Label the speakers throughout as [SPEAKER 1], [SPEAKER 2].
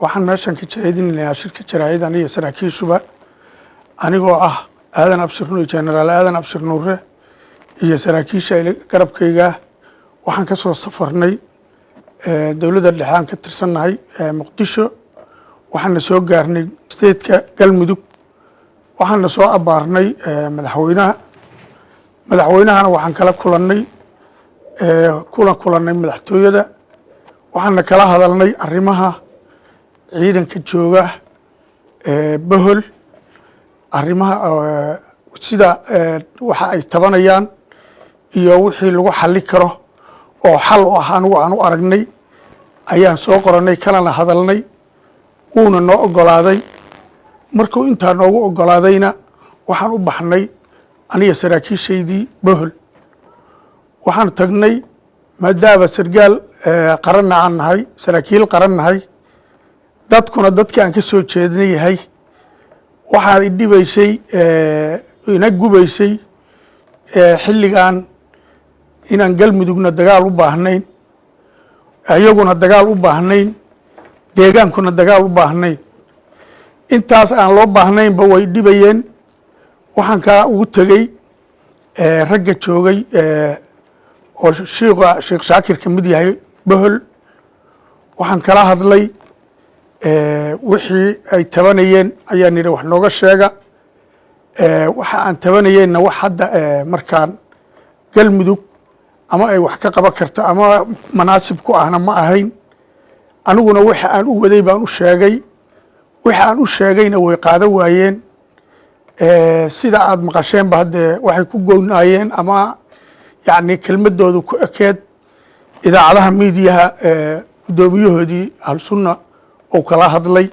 [SPEAKER 1] Waxaan meeshan ka jeedinaynaa shirka jaraa'id, aniga saraakiishuba, anigoo ah Aadan Abshir Nuur, Generaal Aadan Abshir Nuure, iyo saraakiisha garabkayga. Waxaan ka soo safarnay dowladda dhexe aan ka tirsannahay, Muqdisho. Waxaana soo gaarnay stateka Galmudug. Waxaana soo abaarnay madaxweynaha. Madaxweynahana waxaan kala kulannay, kula kulannay madaxtooyada. Waxaana kala hadalnay arrimaha ciidanka jooga Bohol, arrimaha sida waxa ay tabanayaan iyo wixii lagu xalli karo oo xal u ah. Anigu aan u aragnay ayaan soo qorannay, kalana hadalnay, wuuna noo oggolaaday. Markuu intaa noogu oggolaadayna, waxaan u baxnay aniga saraakiishaydii Bohol. Waxaan tagnay, maadaama sargaal qaranna aan nahay, saraakiil qaran nahay, dadkuna dadki aan ka soo jeedna yahay, waxaan idhibaysay, ina gubaysay xilligan inaan Galmudugna dagaal u baahnayn, iyaguna dagaal u baahnayn, deegaankuna dagaal u baahnayn. Intaas aan loo baahnaynba way dhibayeen. Waxaan kaa ugu tegey ragga joogay oo shiika Sheekh Shaakir ka mid yahay Bohol. Waxaan kala hadlay wixii ay tabanayeen. Ayaan yidhi, "Wax nooga sheega." Waxa aan tabanayeenna wax hadda markaan Galmudug ama ay wax ka qaban karto ama manaasib ku ahna ma ahayn. Aniguna waxa aan u waday baan u sheegay. Waxa aan u sheegayna way qaadan waayeen. Sida aad maqasheenba, haddee waxay ku goynaayeen ama yacni kelmadoodu ku ekeed idaacadaha miidiyaha guddoomiyahoodii Ahlusunna uu kala hadlay.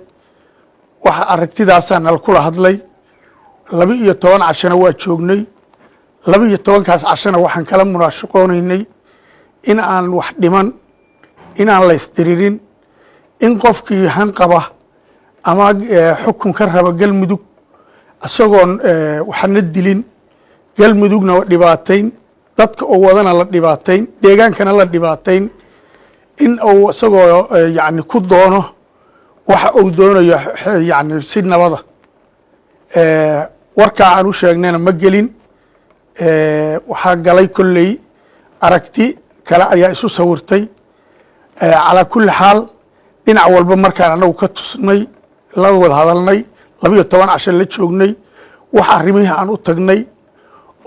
[SPEAKER 1] Waxa aragtidaasaa nala kula hadlay. 12 cashana waa joognay. 12-kaas cashana waxaan kala munaashaqoonaynay in aan wax dhiman, inaan la isdiririn, in qofkii hanqaba ama xukun ka raba Galmudug, isagoon waxna dilin, Galmudugna dhibaatayn, dadka oo wadana la dhibaatayn, deegaankana la dhibaatayn, in uu isagoo yani ku doono waxa uu doonayo yani si nabada. Warkaa aan u sheegnayna ma gelin. Waxaa galay kolley aragti kale ayaa isu sawirtay. Calaa kulli xaal, dhinac walba markaan anagu ka tusnay, la wada hadalnay, 12 casho la joognay, wax arrimihii aan u tagnay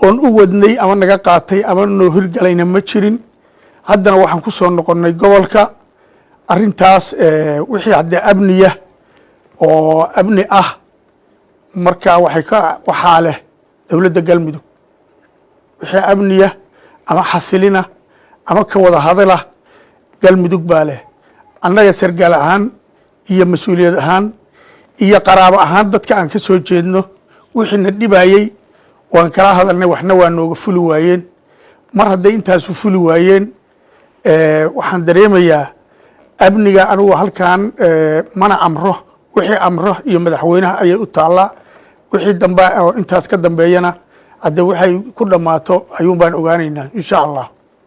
[SPEAKER 1] oon u wadnay ama naga qaatay ama noo hirgalayna ma jirin. Haddana waxaan ku soo noqonnay gobolka. Arrintaas wixii haddee amniya oo amni ah, marka waxay ka waxaa leh dowladda Galmudug. Wixii amniya ama xasilina ama ka wada hadala, Galmudug baa leh. Annaga sargaal ahaan iyo mas-uuliyad ahaan iyo qaraabo ahaan, dadka aan ka soo jeedno wixiina dhibayey waan kala hadalnay, waxna waa nooga fuli waayeen. Mar hadday intaasu fuli waayeen, waxaan dareemayaa amniga anigu halkan mana amro. Wixii amro iyo madaxweynaha ayay u taallaa. Wixii dambe oo intaas ka dambeeyana, hadde waxay ku dhammaato ayuun baan ogaanaynaa, insha Allah.